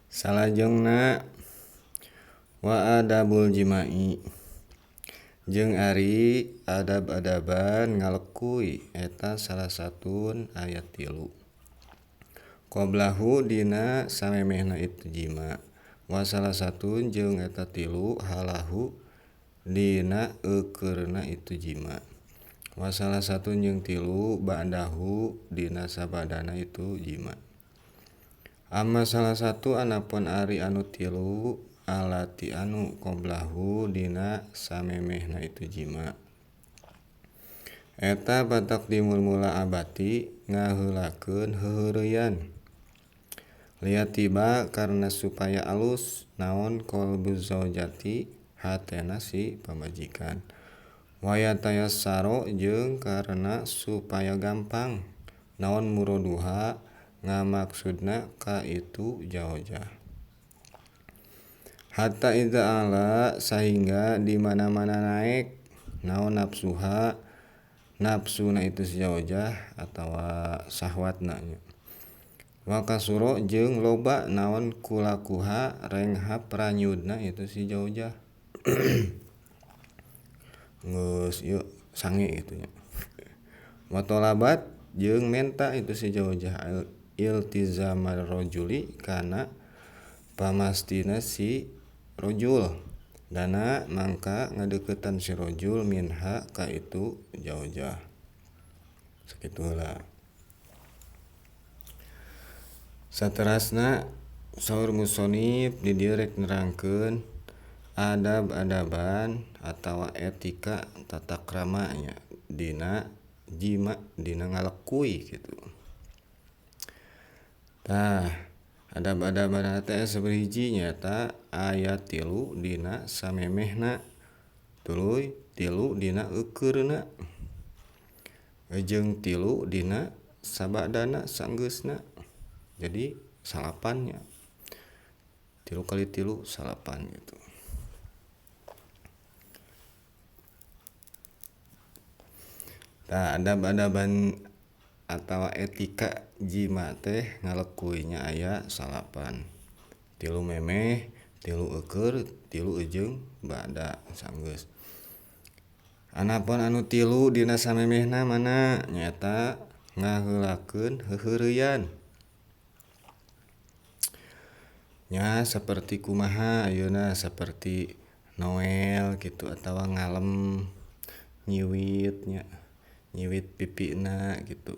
Salajengna wa adabul jima'i jeung ari adab-adaban ngalekuy eta salah satun aya 3 qoblahu dina samemehna itu jima wa salah satun jeung eta 3 halahu dina eukeurna itu jima wa salah satun jeung 3 ba'dahu dina sabadana itu jima. Amma salah satu anapun ari anu 3 alati anu qoblahu dina samemehna itu jima eta bataqdimul mula abati ngaheulakeun heuheureyan liatiba karena supaya alus naon qalbu zaujati hatena si pamajikan waya tayassaro jeung karena supaya gampang naon muraduha ngamaksudna ka itu jaujah hatta idza ala sehingga di mana-mana naek naon nafsuha nafsuna itu si jaujah atawa syahwatna wa kasuro jeung loba naon kulakuha renghap ranyudna itu si jaujah geus ieu sange kitu nya wa talabat jeung menta itu si jaujah iltizamar rajuli kana pamastina si rajul dana mangka ngadeukeutan si rajul minha ka itu jaujah sakitu heula. Saterasna saur musonif di dieu rek nerangkeun adab-adaban atawa etika tata krama nya dina jima dina ngalekuy kitu. Tah adab-adaban teh sabaraha nyaeta aya 3 dina samemehna tuluy 3 dina eukeurna jeung 3 dina sabadana sanggeusna. Jadi 9 nya 3 kali 3 9 gitu. Tah adab-adaban atawa etika jima teh ngalekuy nya aya 9 3 memeh 3 eukeur 3 jeung bada sanggeus. Anapun anu 3 dina samemehna mana nyaeta ngaheulakeun heuheureyan nya saperti kumaha ayeuna saperti Noel kitu atawa ngalem nyiwit nya nyiwit pipina gitu.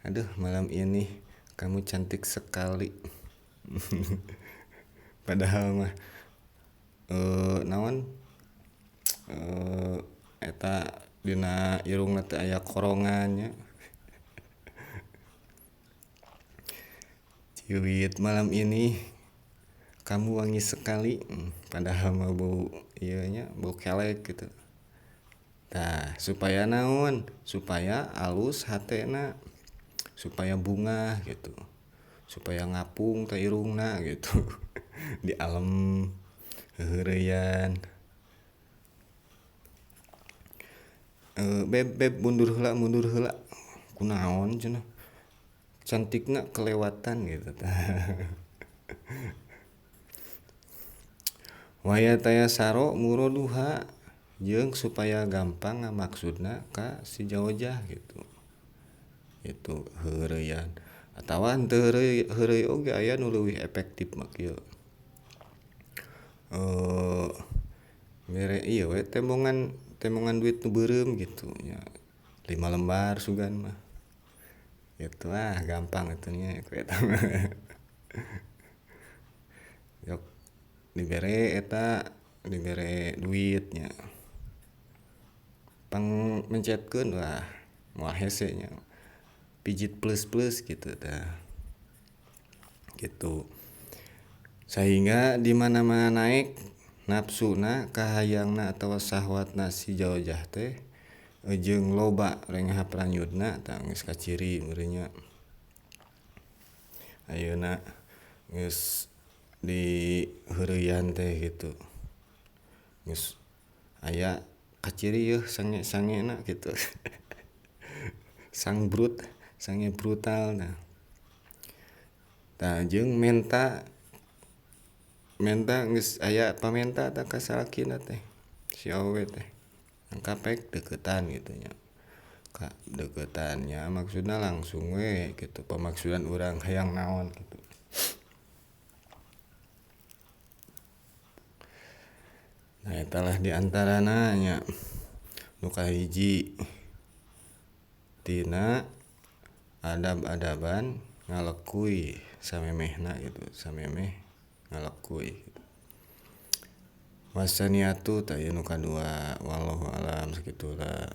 Aduh malam ini kamu cantik sekali. Padahal mah naon eta dina irungna teh aya korongan nya. Ciwit malam ini kamu wangi sekali, padahal mah bau ieu nya bau kelek gitu. Tah supaya naon? Supaya alus hatena, supaya bungah gitu, supaya ngapung ka irungna gitu. Di alam heuheureyan. Beb beb mundur heula kunaon cenah cantikna kelewatan gitu tah. Waya tayasaro muraduha jeung supaya gampang ngamaksudna ka si jaujah gitu. Itu heureyan atawa henteu heureuy oge aya nu leuwih efektif mah kieu. Mere ieu we tembongan duit nu beureum gitu nya 5 lembar sugan mah. Gitu ah gampang atuh nya ku eta mah. Yok dibere eta dibere duit nya pang mencetkeun wah moal hese nya pijit plus-plus gitu tah gitu. Sehingga di mana-mana naik nafsuna kahayangna atawa syahwatna si jaujah teh jeung loba renghap ranyudna tah geus kaciri meureun nya. Ayeuna geus di heureuyan teh gitu. Geus aya kaciri yeuh sange-sangena gitu. Sang brut, sange brutal nah. Tah jeung menta menta geus aya pamenta tah ka salakina teh si awewe teh kapek deukeutan kitu nya ka deukeutan nya maksudna langsung we kitu pamaksudan urang hayang naon kitu. Nah eta lah diantarana nya nu kahiji tina adab-adaban ngalekuy samemehna kitu samemeh ngalekuy. Wasaniatu tah ieu nu kadua wallahu alam sakituna.